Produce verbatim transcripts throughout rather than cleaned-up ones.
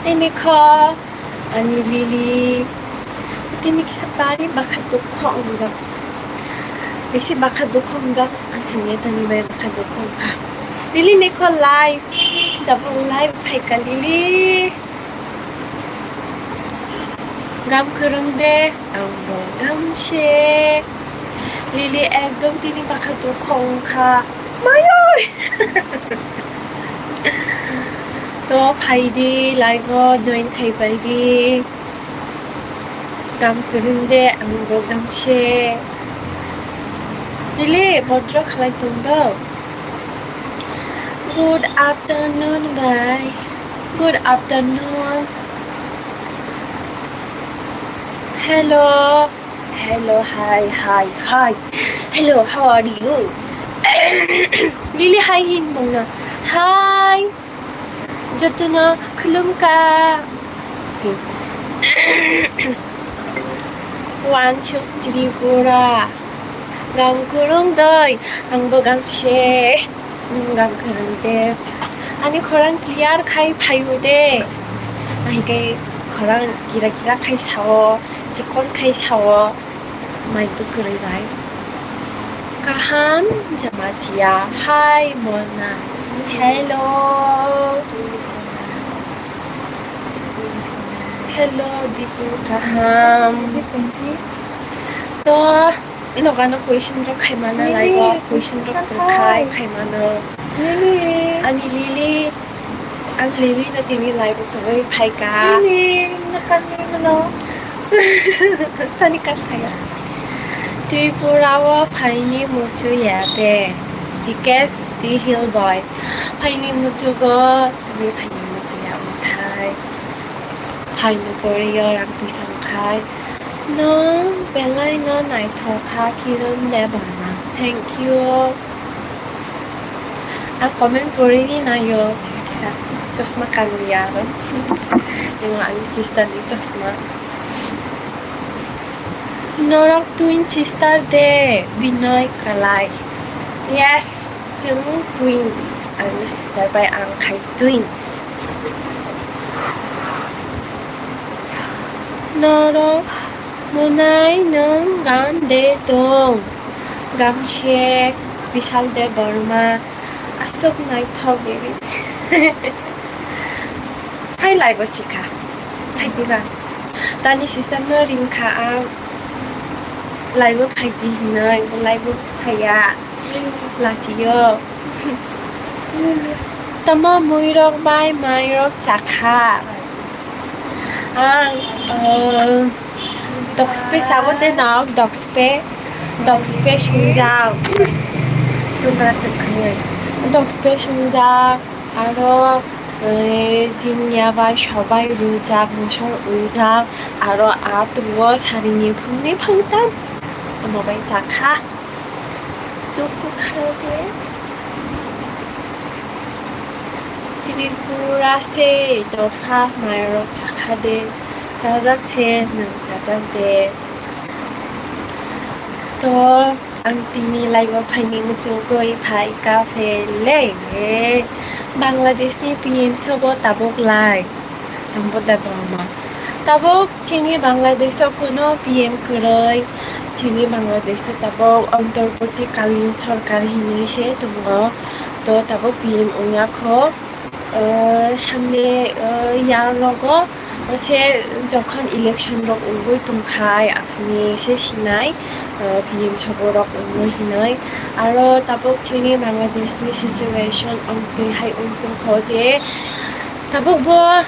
Ini kho ani Lily. Tini kisa bari bakha dukho wngjak. Bisi bakha dukho wngjak. Ang sani tani bai bakha dukho wngkha. Lily ni kho live. Chita bo live phaikha Lily. Gam kwrwng de, ang bo gam se. Lily ekdom tini bakha dukho wngkha. Mayoi! To phai di, live o join khai pai di. Gam kwrwng de, ang bo gam se. Lily, bodro khlai tong do. Good afternoon, bhai. Good afternoon. Hello. Hello, hi, hi, hi. Hello, how are you? Lily, hi, hin mungna. Hi. Jotono khulumkha. Wansuk Tripura. Gam kwrwng doi, ang bo gam se. Nwng gam kwrwng de. Ani khorang clear khai phaio de. Ahikhe khorang gira gira khai sao, chikon khai sao. Mai bwkrwi bai. Kaham Jamatia. Hi, Mona. Hello. Hello, Dipu. Kaham. To, nokano question rok khai mana lai bo. Question rok khai, khai mano. Ani Lily. Ang Lily no tini live o tongwi phaikha. Lily, no kanwi mano. Tani kan thaya. Tripura o phaini muchuya de. Jikesh T Hill boy. Phaini muchugo, tini phaini muchuya othai. Phaino poriyo rang pisang khai. Nwng belai no naithok kha Kiran Debbarma. Thank you. Ang comment porini naio kisa kisa. Chosma kanwi aro. Imo ani sister ni chosma. Norok twin sister de Binoy Kalai. Yes, chwng twins. Ani sister bai ang khai twins. Norok Monai nwng gam de tong. Gamsek, Bishal Debbarma, aswk naithok baby. Hai live o sikha. Hai diba? Tani sister no ringkha ang. Live o phaidi hinwi, live o phaiya. Lachiyo. Tamo muirok bai mairok chakha. Ang, uh, dokspe sago de nok, dokspe, dokspe sungjak. Tungra tungra. Dokspe sungjak, aro, uh, jimya bai sobai rujak, mosor ujak, aro a tuo sarini phungni phungtam. Omo bai chakha. Tuku khaide. Tripura se dopha mairok chakha de. Chajak se nwng chajak de. To ang tini live o phaini muchungwi phai kafe le. Bangladesh ni P M sobo tabuk lai. Tambo Debbarma. Tabuk chini Bangladesh o kuno P M kwrwi. Chini Bangladesh o tabuk Antarbartikalin Sorkar hinwi se tongo. To tabuk P M wngya kho. O, samne, o, yar rogo se jokhon election rok wngwi tongkhai, aphuni se sinai, o, P M sobo rok wngwi hinwi. Aro tabuk chini Bangladesh ni situation wngtwi hai wng tongkho je tabuk bo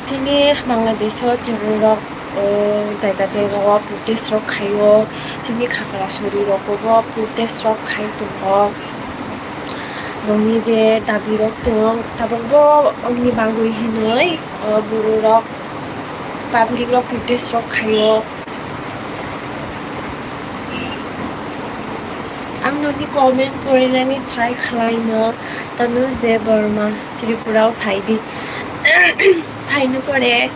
Chini Bangladesh o chwrwng rok, o, jaga jaga o protest rok khaio, chini khakra suri rok bo protest rok khai tongo. Bongni je dabi rok tong, tabuk bo bongni bagwi hinwi, o, buru rok, public rok protest rok khaio. Ang noni comment porinani try khlaino, Tanuj Debbarma. Tripura o phai di. Phaino pore.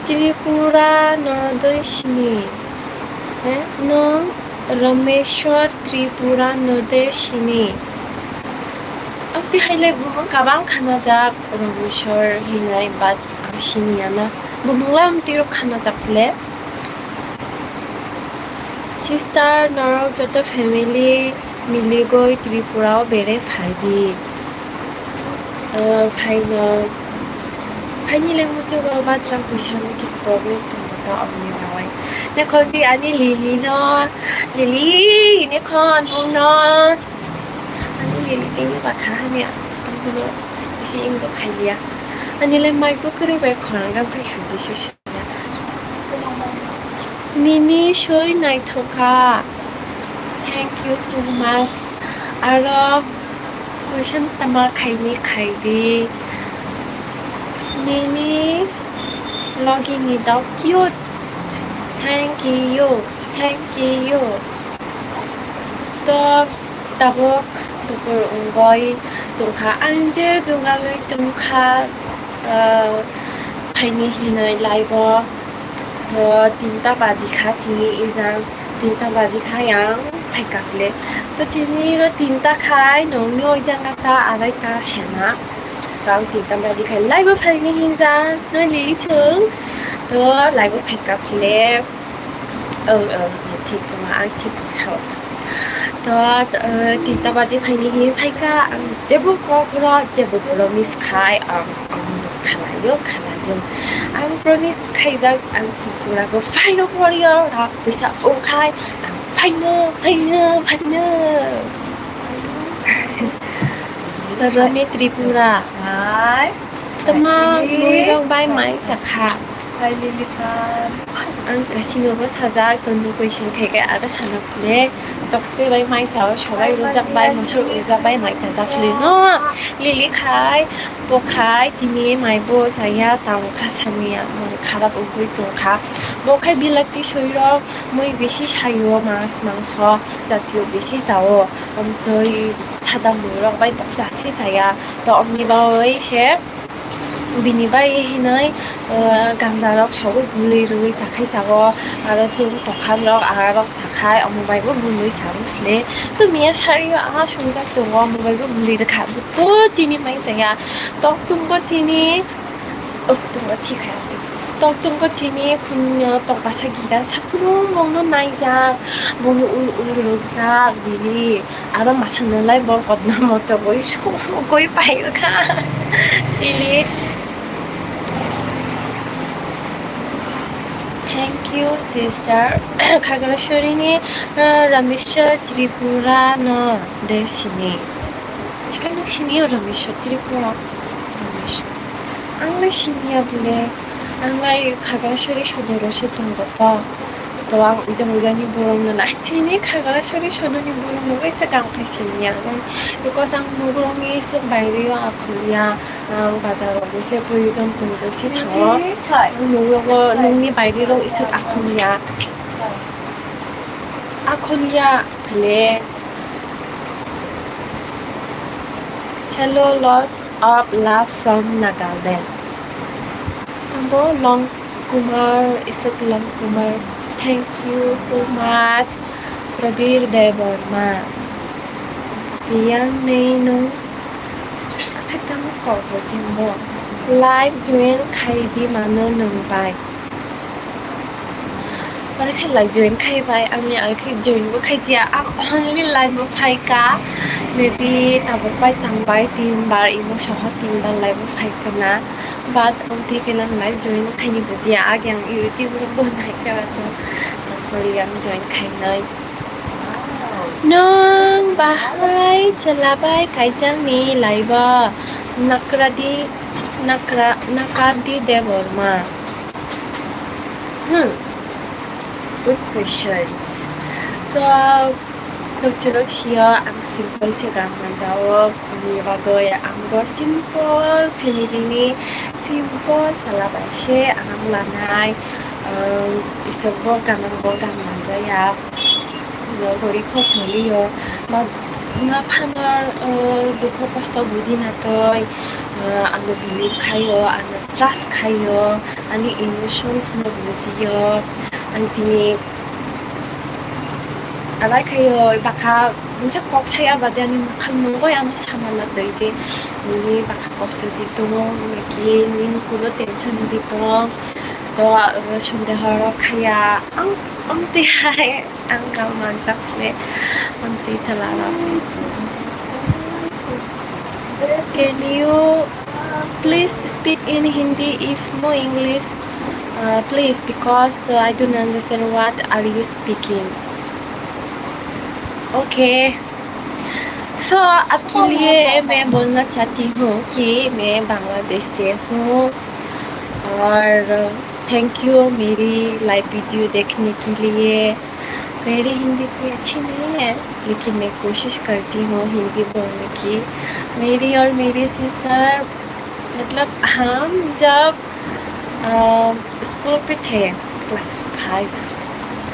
Tripura no doi sini. Eh, no Rameshwar Tripura no de sini. Amtwi hailai bumung kabang khanajak Rameshwar hinwi, but ang siniya na. Bumung lam tiro khanajak le. Sister, norok joto family miligoi Tripura o bere phaidi. Ah, phaino, phaini le muchugo bathroom puisa ni kisa problem tongo to, amni bagwi. Nekhol di ani Lily no, Lily, nekhol nwng no. Ani Lily tini bakha hani, ang bono isi ingbo khaiya. Ani le mai bo kwrwi bai khorang gam khai sudi se. Nini soi naithok kha. Thank you so much. Aro question tama khaini khaidi. Nini logi ni dog cute. Thank you. Thank you. To tabuk dukur wngwi tongkha. Ang je jugalwi tongkha, ah, phaini hinwi laibo. To tinta baji kha chini ijang. Tinta baji khai ang phaikha khle. To chini ro tinta khai nongni oijang ta arai ta sena. To ang tinta baji khai laibo phaini hinjang. Noi lili chwng. To laibo phaikha khle. Ang, ang, thik tongma, ang thik kok sao. To, eh, tinta baji phaini hinwi phaikha, ang jebo kok ro, jebo promise khai, ang, ang khalaio, khalaio. Ang promise khaijak, ang Tripura go phaino poryo, rak puisa ongkhai, ang phaino, phaino, phaino. Rami Tripura. Hai. Tama, hai, muirok bai mai chakha. Hai, Lily fan. Ang kasino bo sajak, tondo question khai khe aro sana phule. Tokspe bai mai chao, sobai rujak bai, mosor rujak bai mai chajak phule no. Lily khai, bo khai, tini mai bo chaya, tamo kha saniya, mung kharap ugui tongkha. Bo khai bilati soirok, mui bisi sayo, mas, mangso, jatiyo bisi chao. Amtwi sada muirok bai bo chasi chaya. To omni bagwi se bini bai hinwi, uh, ganja rok sogwi bwlwi rwui chakhai chago, aro chwng tokhan rok aha rok chakhai omo bai bo bwlwi chawi phile. To miya sari o aha sungjak tongo, omo bai bo bwlwi rwkha. To tini mai chaya tok tungbo chini, oh, tongo chikha. Tok tungbo chini khunyo tok basa gira saphuru mongno naijak, mongno ul ul rwkjak bini. Aro masa nwnglai borkotno mochogwi sugwi pairwkha. Delete. Thank you, sister. Khagrashorini, uh, Rameshwar Tripura no de sini. Sikang no sini o Rameshwar Tripura. Rameshwar. Ang lai siniya bole. Ang lai Khagrasori sodoro se tongo to. To ang ujang ujani borok no nai chini Khagrasori sodorni borok no kaisa kam khai siniya. Because ang nugurokni se baire o akholiya, ang bazar rogo se proyojon tongwi se thango. Ang nugrogo nungni baire rok isuk akholiya. Akholiya phale. Hello, lots of love from Nagaland. Tambo Long Kumar, Isuk Long Kumar. Thank you so much, Prabir Debbarma. Yang nei nung. Khatamo kok bo jembo. Live join khai di mano nung bai. Aro khe live join khai bai, ani aro khe join bo khai jia. Ang only live bo phai ka, maybe tabuk bai tang bai tin bar, imo soho tin bar live bo phai ka na. But ang tei khe nang live join khai ni bujiya, age ang YouTube rok bo nai ka to, tangkoli ang join khai nai. Nwng bahai chwla bai kaijakni laibo nakradi, nakra-, nakardi Debbarma? Hmm. Good questions. So, kwchwrwk sio ang simple se gam manjao, bini bagwi ang bo simple family ni simple chwla bai se ang lanai. Um, isok bo gam, ang bo gam manjaya. Gorib pho choliyo, ma, ma phano, uh, dukho kosto buji na twi, uh, ano believe khaio, ano trust khaio, ani emotions no bujiyo, ang tini alai khaio, bakha Mungsa kok saya bade ani mwkhang nungwi ano samana twi je nini bwkha kosto di tongo, naki ning kuno tension di tong. To aro sondeho rok khaya ang, ang twi hai ang kal manjak le ang twi chala rok. Can you please speak in Hindi if no English, uh, please, because uh, I don't understand what are you speaking. Okay. So आपके लिए मैं बोलना चाहती हूँ कि मैं बांग्लादेश से हूँ और thank you मेरी लाइव वीडियो देखने के लिए। मेरी हिंदी इतनी अच्छी नहीं है, लेकिन मैं कोशिश करती हूँ हिंदी बोलने की। मेरी और मेरी सिस्टर, मतलब, हम जब अ, स्कूल पे थे, क्लास फ़ाइव,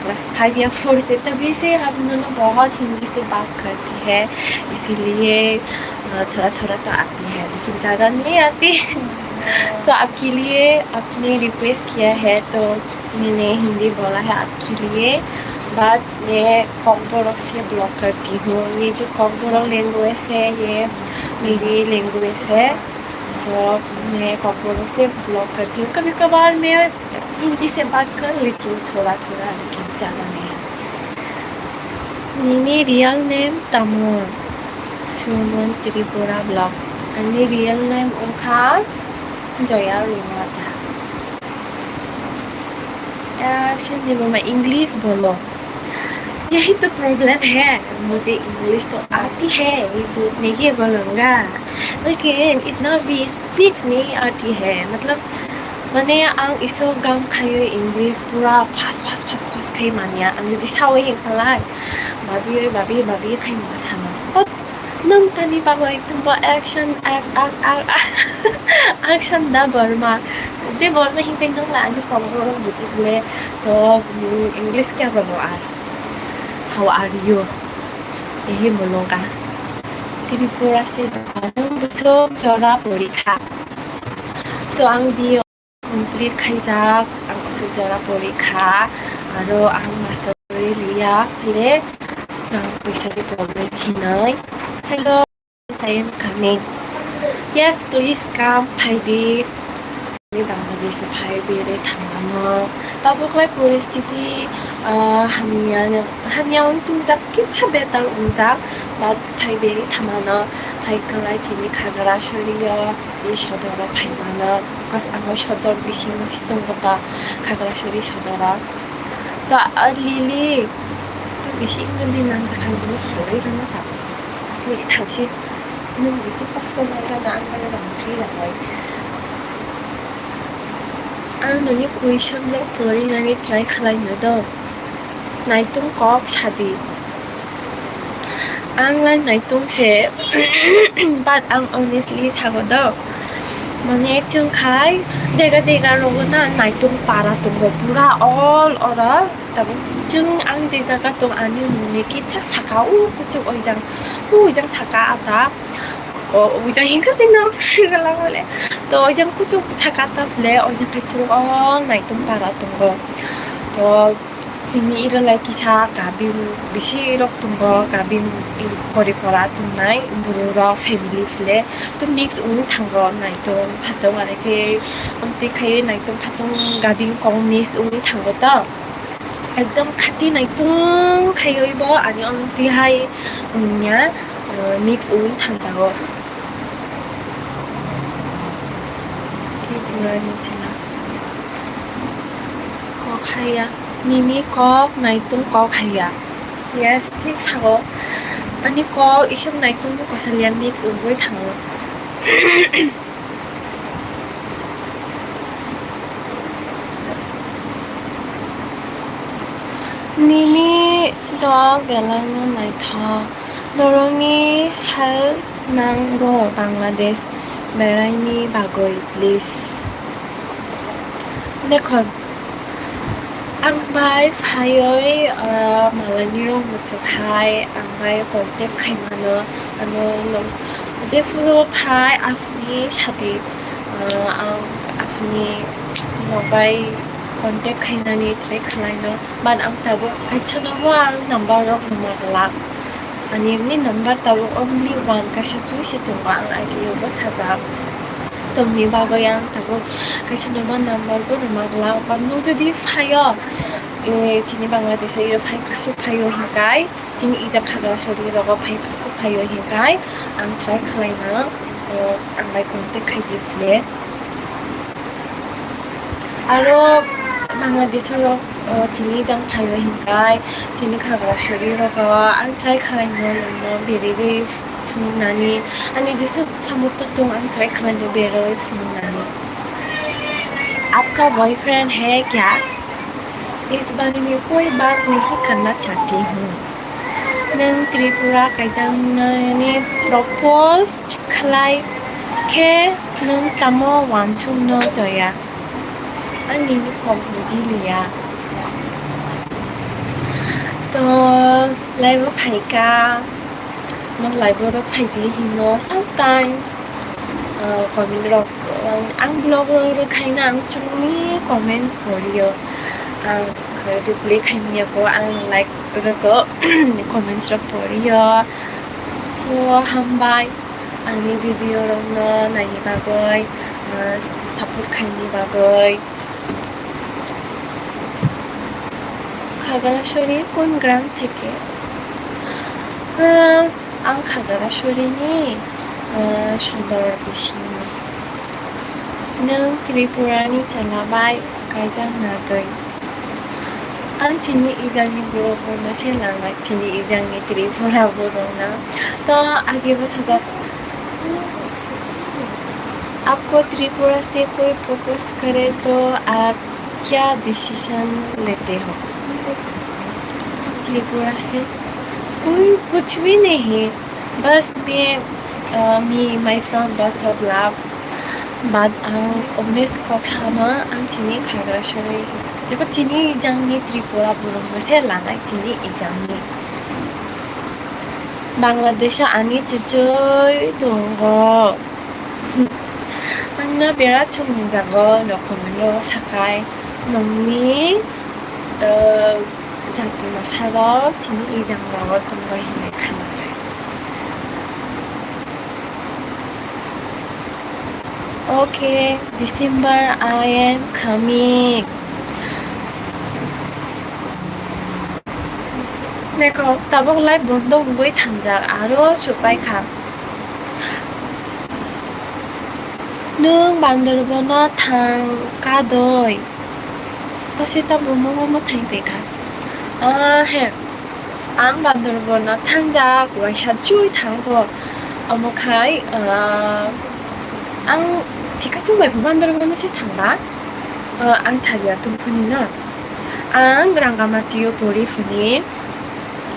क्लास फ़ाइव या फ़ोर से, तभी से हम दोनों बहुत हिंदी से बात करती है, इसीलिए, अ, थोड़ा-थोड़ा तो आती है, लेकिन ज़्यादा नहीं आती। सो आपके लिए आपने रिक्वेस्ट किया है, तो मैंने हिंदी बोला है आपके लिए। But मैं कॉकबोरोक से बिलोंग करती हूँ। ये जो कॉकबोरोक लैंग्वेज है, ये मेरी लैंग्वेज है। सो मैं कॉकबोरोक से बिलोंग करती हूँ। कभी कभार मैं हिंदी से बात कर लेती हूँ थोड़ा थोड़ा, लेकिन ज़्यादा नहीं। Nini real name tamo? Suman Tripura vlog. Ani real name wngkha Joya Rungmacha. Action ni mama English bolo. यही तो प्रॉब्लम है, मुझे इंग्लिश तो आती है, ये झूठ नहीं बोलूँगा, लेकिन इतना भी स्पीक नहीं आती है। मतलब, mane ang iso gam khayo English pura fast, fast, fast, fast khai manya. Ang jodi sawi hinkhalai, babi, babi, babi khai ma sana. But nung tani bagwi tungbo action, ak, ak, ak, ak, action da Borma. De Borma hinkai nung la ani kok borok buji bile to, mm, English kya babo ar. How are you? Ehi mulunga. Tripura se nung busuk jora porikha. So ang B A complete khaijak, ang aswk jora porikha, aro ang master degree liya, le rang poisa ni problem hinwi. Hello, I am coming. Yes, please come, phaidi. Ani Bangladesh phai bere thangmano. Tabuk lai poristiti, ah, hamya, hamya wng tungjak, kitsa better wngjak, but phai bere thangmano. Phai kwlai chini Khagrasori o. I sodoro phaimano, because ang o sodor bisingo se tongo ta, Khagrasori sodoro. To, a, Lily, to bisingo di nangjak kha, bini horoi rwna ta. Ni thangsi, nwng bisi kosto nai rwna, ang mane rang thwi rwbai. Ang nini question rok porinani try khlaino do. Naitung kok sadi. Ang lai naitung se, but ang honestly sago do. Mane chwng khai jega jega rogo na naitung para tongo pura all ora. Tabuk chwng ang je jaga tong ani mungni kisa saka o kuchuk oijang, oijang saka ata. O oijang hingka tei no sika langole. To oijang kuchuk saka ta phule oijang khai chwng all naitung para tongo. To Chini iro lai kisa kabin bisi rok tongo, kabin kori kora tongnai buru rok family phile to mix wngwi thango naitung phatung are khe amtwi khai naitung phatung kabin kok mix wngwi thango to ekdom khati naitung khaiwi bo ani amtwi hai wngya mix wngwi thangjago. Tripura ni chwla kok haya. Nini kok naitung kok haya. Yes, thik sago. Ani kok isuk naitung kosolia mix wngwi thango. Nini dok belai no naithok. Norokni help nango Bangladesh beraini bagwi, please. Dekhon, ang bai phaiwi, ah, malainirok muchuk hai ang bai contact khai mano. Ano no, jephuru phai aphuru ni sati, ah, ang aphuru ni nok bai contact khainani try khlaino. But ang tabuk kaisa no bo ang number rok numa glak. Ani ni number tabuk only one kaisa chui se tongo, ang agi o bwsajak. Tongni bagwi ang tabuk kaisa normal number bo rwma glak. Ba nwng jodi phaio, eh, chini Bangladesh o phai, kasuk phaio hinkai, chini ijak Khagrasori rogo phai, kasuk phaio hinkai, ang try khlaina, eh, ang bai contact khai di phile. Aro Bangladesh o rok, o, chini jang phaio hinkai, chini Khagrasori rogo ang try khlaino nongno berwi phunuknani. Ani jesuk samung tong ang try khlaino berwi phunuknani. आपका बॉयफ्रेंड है क्या? इस बारे में कोई बात नहीं करना चाहती हूँ। Nwng Tripura kaijaknani propose khlai khe nwng tamo uansukno choya? Ani ni kok buji liya. To live o phaikha, nwng live o rok phaidi hino sometimes, uh, comment rok, ang, ang vlog rok rwkhaina ang chwngni comments porio. Ang khe reply khaimani ko, ang like rwgo, comments rok porio. So, hambai ani video rokno naini bagwi, ah, support khaini bagwi. Khagrasori কোন গ্রাম থেকে? Ah, ang Khagrasori ni, ah, Sondor bisingni. Nwng Tripura ni chwla bai kaijak na twi? Ang chini ijangni borok rokno se langmai, chini ijangni Tripura borokno. To age bo sajak, आपको त्रिपुरा से कोई प्रपोज करे तो आप क्या डिसीजन लेते हो? त्रिपुरा से कोई कुछ भी नहीं, बस मैं, अ, me, my friend, lots of love. But ang obvious kok sana, ang chini Khagrasori, jebo chini ijangni Tripura borok no se lanai chini ijangni. Bangladesh o ani chuchoi tongo. Ang no bera chumung jago, no comment o sakai, nongni, eh, jati masa rok chini ijang rogo tongo hinwi khanai. Okay, December I am coming. Dekho, tabuk live bondo wngwi thangjak, aro supai kha. Nwng Bandarbono thang kadoi? Tose tabuk mo mo thang pekha. Ah, he. Ang Bandarbono thangjak, waisa chui thango. Omo khai, ah, ang sikachung bai Bandarbono se thangba. Ah, ang thalia tongphani no. Ang Rangamati o pori phani.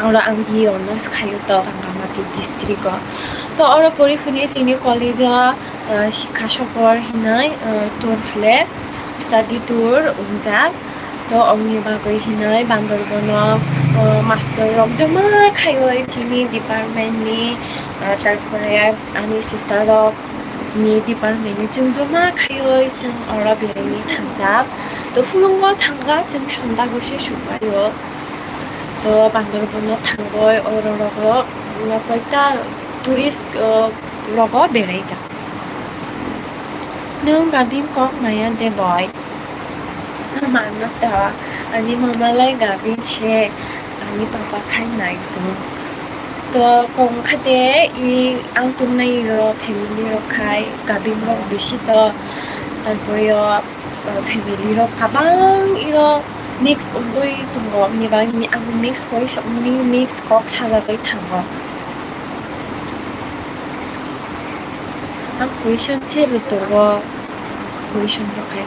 Oro ang B A honours khaio to Rangamati district o. To oro pori phani chini college o, ah, sikha sokor hinwi, ah, tour phile, study tour wngjak. To oboni bagwi hinwi Bandarbono, ah, master rok joma khaioi chini department ni, ah, tarpore ani sister rok ni department ni chwng joma khaioi chwng oro beraini thangjak. To phulungo thangkha chwng sondago se supaio. To Bandarbono thangoi oro rogo koita tourist, ah, rogo beraijak. Nwng gabin kok maya de boi? Mano ta, ani mama lai gabin se, ani papa khai nai tong. To kong khate i ang tongnai ro family rok khai gabin rok bisi to, tarpore o, o family rok kabang iro mix wngwi tongo, ni bagwi ang mix koi sa, mix kok sajagwi thango. Ang question se rwtoro, question rwkhe,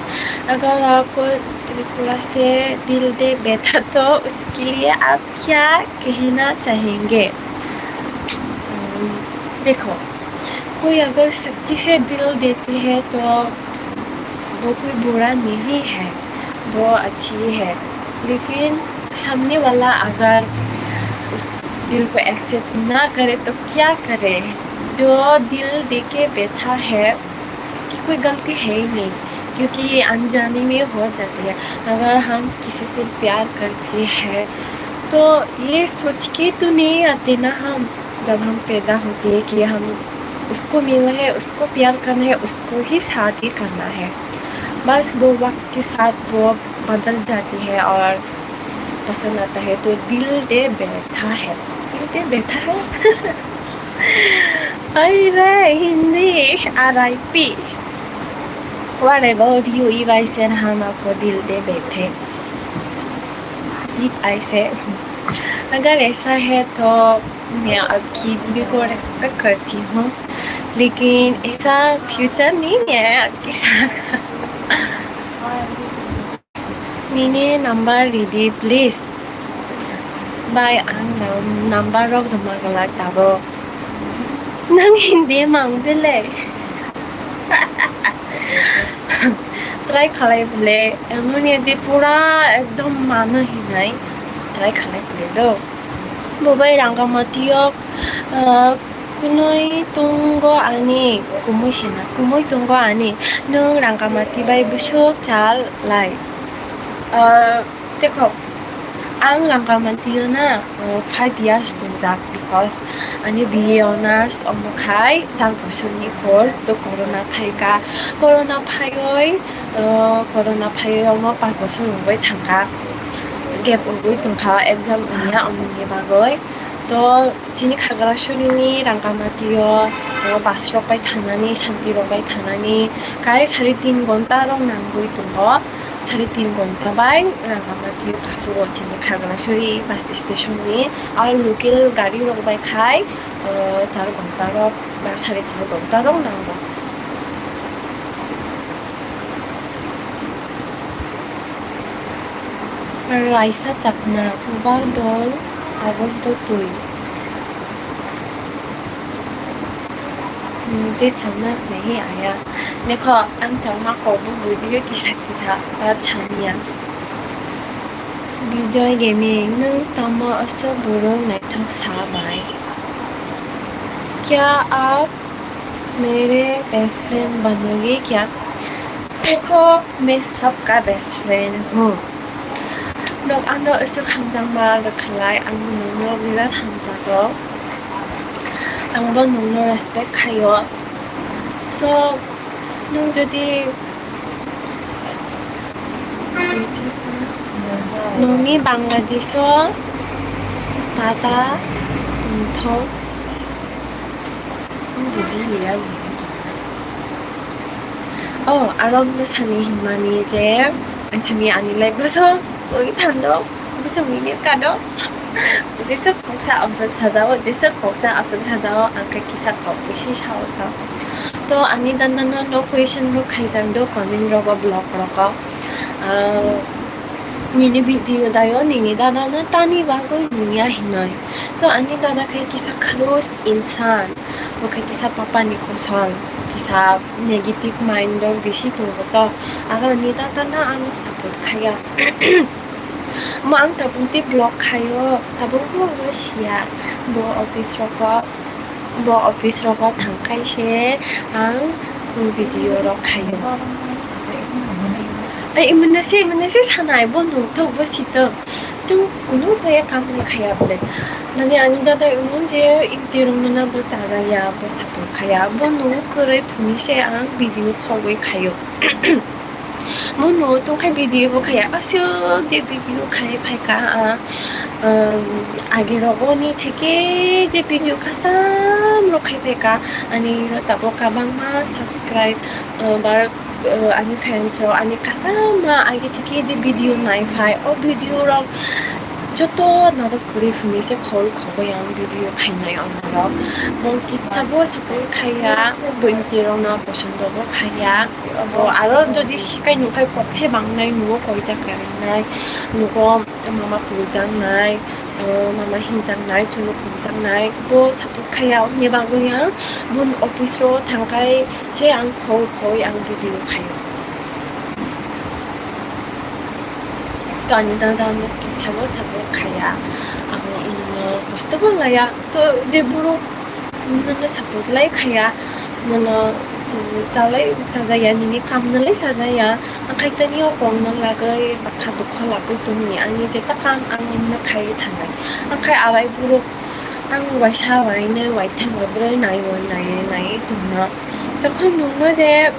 अगर आपको त्रिपुरा से दिल दे बैठा तो उसके लिए आप क्या कहना चाहेंगे? देखो, कोई अगर सच्ची से दिल देते हैं तो वो कोई बुरा नहीं है, वो अच्छी है। लेकिन सामने वाला अगर उस दिल को एक्सेप्ट ना करे तो क्या करे? जो दिल देके बैठा है उसकी कोई गलती है ही नहीं, क्योंकि ये अनजाने में हो जाती है। अगर हम किसी से प्यार करते हैं तो ये सोच के तो नहीं आते ना हम, जब हम पैदा होते हैं कि हम उसको मिलना है, उसको प्यार करना है, उसको ही साथ ही करना है। बस वो वक्त के साथ वो बदल जाती है और पसंद आता है, तो दिल दे बैठा है। दिल दे बैठा है। अरे Hindi, R I P। What about you? If I said हम आपको दिल दे बैठे। If I say, अगर ऐसा है तो मैं आपकी दिल को रेस्पेक्ट करती हूँ, लेकिन ऐसा फ्यूचर नहीं है आपके साथ। Nini number ridi, please. Bai, ang number rok rwma kwlak tabuk. Nang hindi mang bile. Try khalai bile. Emoni je pura ekdom mano hinai. Try khalai bile do. Bo bai Rangamati o, ah, kunui tongo ani, kumui sena, kumui tongo ani. Nwng Rangamati bai bwswk chal lai. Ah, Tekho, ang Rangamati o na, ah, five years tongjak, because ani B A honours omo khai char bosorni course, to corona phaikha. Corona phaioi, ah, corona phaioi omo panch bosor wngwi thangkha. Gap wngwi tongkha exam wngya omoni bagwi. To chini Khagrasuri ni Rangamati o, o bus rok bai thangnani, santi rok bai thangnani, kai sari tin ghonta rok nangwi tongo. Sari tin ghonta bai Rangamati o kasu o chini Khagrasuri bus station ni. Aro local gari rok bai khai, o, char ghonta rok ba sari tin ghonta rok nango. Raisa Chakma, Ubar Dol, Agos Do Twi. Mujhe samajh nahi aya. Dekho, ang changma kokbo bujiyo kisa kisa, ba chaniya. Bijoy Gaming, nwng tamo aswk borok naithok sa bai? Kya aap mere best friend banoge kya? Dekho, main sabka best friend hu. Nok ano aswk hamjakma rwkhalai, ang bo nokno birat hamjago. Ang bo nokno respect khaio. So, nwng jodi nokni Bangladesh o dada tongthok, Ang buji liya. Oh, aro bwsani hinmani je, ang sani ani lai bwsa oi thando, bwsa mini kado. Jesa koksa aswk sajao, jesa koksa aswk sajao, ang khe kisa kok bisi sao to. To ani dana no, no question bo khaijak do comment rogo, blog rogo. Ah, nini video dayo, nini dada no tani bagwi nungya hinoi. To ani dada khe kisa khlus insan. Bo khe kisa papani kosol, kisa negative mind rok bisi tongo to. Aro ani dada no ano support khaiya. Mo ang tabuk je vlog khaio, tabuk bo bo siya. Bo office rogo, bo office rogo thangkhai se ang video rok khaio. Ai, imonase, imonase sanai, bo nungthok, bo sitwk. Chwng kunu chaya kamni khaya bole. Mane ani dada wngmung je imti rwngmana bo chajakya, bo support khaya. Bo nugo kwrwi phunui se ang video khogwi khaio. Mo nugo tongkhai video bo khaya. Aswk je video khai phaikha ang, um, agi rogoni theke je video kasam rok khai phaikha. Ani ro tabuk kabangma subscribe, uh, bar uh, ani fans rok, ani kasama agi thiki je video nai phai, o video rok joto nadok kwrwi phunui se khoi khogoi ang video khainai ang rok. Bo kitsa bo support khaiya, bo imti rok no posondo bo khaiya. Bo aro jodi sikai nukhai kok se bangnai, nugo koijak karinai, nugo mama puljaknai, uh, mama hinjaknai, chwngno puljaknai, bo support khaiya. Oboni bagwi ang boni office o thangkhai se ang khoi khoi ang video khaio. To ani dada no kitsa bo support khaiya, ang ino kosto bo laiya. To je borok nono support lai khaiya, nono Chalai chajaya, nini kamnalai chajaya, angkhai tani o kongno lagwi bakha dukha lagwi tongni, ani jeta kam ang nini khaiwi thangnai. Angkhai arai borok ang waisa wainwi waithang wabrwi naiwi naiwi naiwi tongno. Jokhon nungno je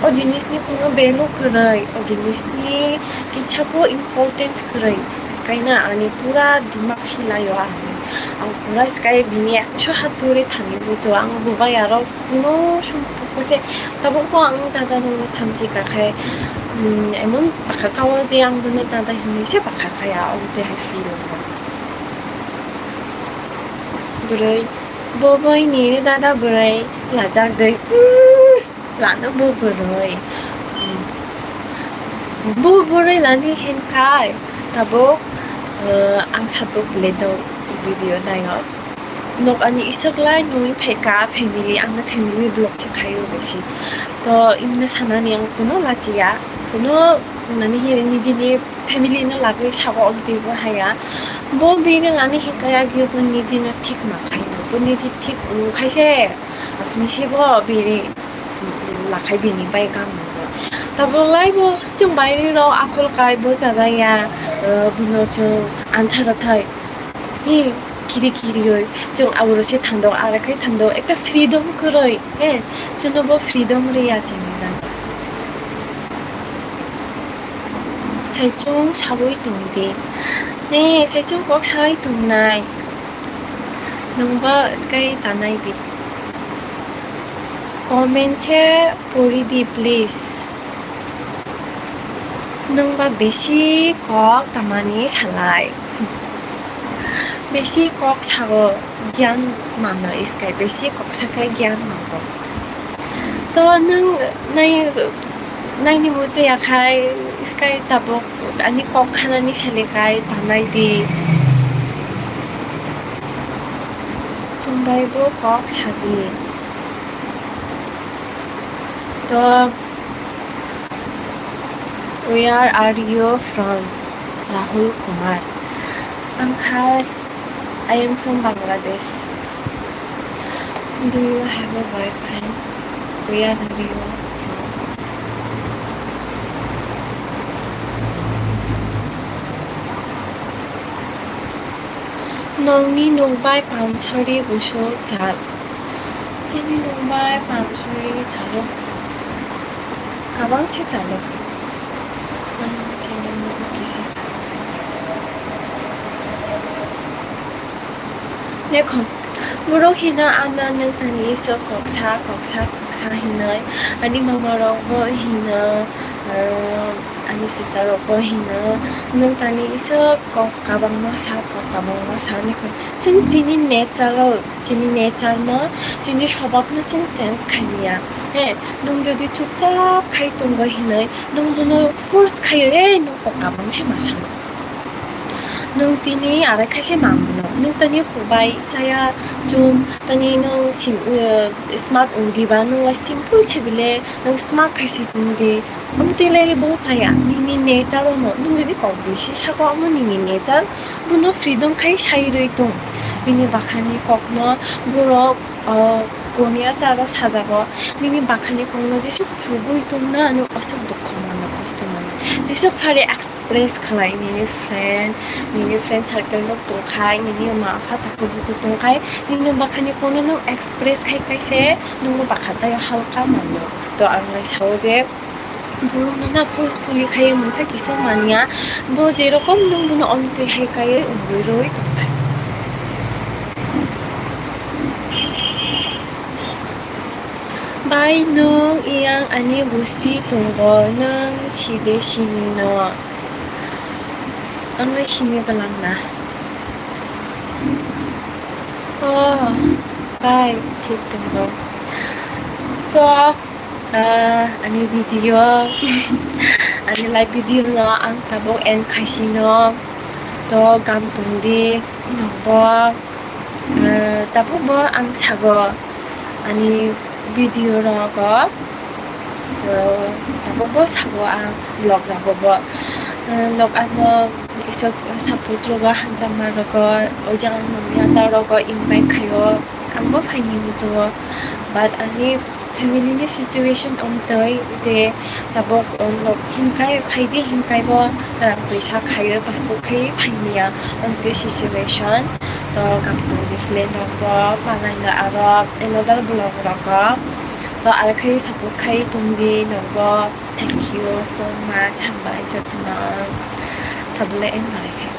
o jinisni kuno value kwrwi, o jinisni kisa bo importance kwrwi, swkaina ani pura dimak hilaio ang. Ang pura swkai bini ekso haturi thani bujo, ang bubai aro kuno sompok se tabuk bo ang dada no thamchi kakhai, um, emon bakha kao je ang bono dada hinwi se bakha kaya, ang te hai feel wngo. Bwrwi, bo boi ni dada bwrwi lajak dei, um, lano bo bwrwi, um, bo bwrwi lani hinkhai tabuk, uh, ang satuk le do video naio. Nok ani iswk lai nungwi phaikha family, ang no family block se khaio besi. To imno sanani ang kuno lachiya, kuno nani hi nijini family no lagwi sabo omtwi bo haya. Bo bini lani hinkaya gi bo nijino thik ma khaino, bo niji thik wng khaise, aphini se bo bini lakhai bini bai kam wngwi. Tabuk lai bo chwng bairwi rok akhol kai bo chajaya, uh, buno chwng answer rw thai. He, kiri kiri oi, chwng aboro se thangdo, aro khe thangdo, ekta freedom kwrwi, he, chwngno bo freedom rwya chini dan. Saichung sawi tongdi, he, saichung kok sawi tongnai, nwngbo swkai tanai di. Comment se pori di, please. Nwngba besi kok tamani salai? Besi kok sao, giyan mano iskai, besi kok sakai giyan mango. To nwng nai, naini muchung yakhai iskai tabuk ani kok khanani selekai tanai di. Chumbai bo kok sadi. To Where are you from? Rahul Kumar. Angkha, I am from Bangladesh. Do you have a boyfriend? Where are you from? Nongni nokbai pansori busuk chal. Chini nokbai pansori chalo. Kabang se chalo. Ang chini nokni kisa sa sa. Dekho, borok hino ano nwng tani iso koksa, koksa, koksa hinoi. Ani mama rok bo hino, ah, ani sister rok bo hino. Nwng tani iso kok kabangma sa, kok kabangma sa hinoi. Chwng chini natural, chini nature no, chini swbab no chwng change khailiya. He, nwng jodi chupchap khai tongbai hinoi, nwng bono force khaiyo, "Ei, nwng kok kabang se ma sano." Nwng tini arai khaise ma mano. Nwng tini kubai chaya chum, tini nwng sin-, eh, smart wng diba, nwng lai simple se bile, nwng smart khaise wng di. Amtwi lai bo chaya, nini nature ono, nwng jodi kok bisi sako, omo nini nature, bono freedom khai sai rwi tong. Bini bakhani kokno borok, ah, koniya charo sajago, nini bakhani kokno jesuk chugui tongna, ano aswk dukho mano, kosto mano. Jesuk phari express khlai nini friend, nini friend circle rok tongkhai, nini ma pha takhuk bukhuk tongkhai, nini bakhani kokno nwng express khai kaise, nwngno bakha tayo halka mano. To ang lai sao je, borokno na forcefully khaiwi mungsa kisa manya, bo jerokom nwng bono omtwi hai kaiwi wngwi rwi tongthai. Bai nwng iyang ani bosti tongo, nwng side sinino. Ang lai sini belangna. Oh, bai, thik tongo. So, ah, ani video, ani live video no ang tabuk end khaisino. To gam tongdi, nobo, ah, tabuk bo ang sago ani video rogo, ah, tabuk bo sago ang vlog rogo bo. Ah, nok ano isok support rogo, hamjakma rogo, o jaga nungya ta rogo invite khaio, ang bo phaini muchungo. But ani family ni situation wngtwi je tabuk, um, hinkai phaidi, hinkai bo rang twisa khaiwi passport khai phaimaya wngtwi situation. To kaptwi ni film rok bo panaina aro another vlog rogo to aro khai support khai tongdi nokbo. Thank you so much, hambai jotono. Tabule ang malai khai.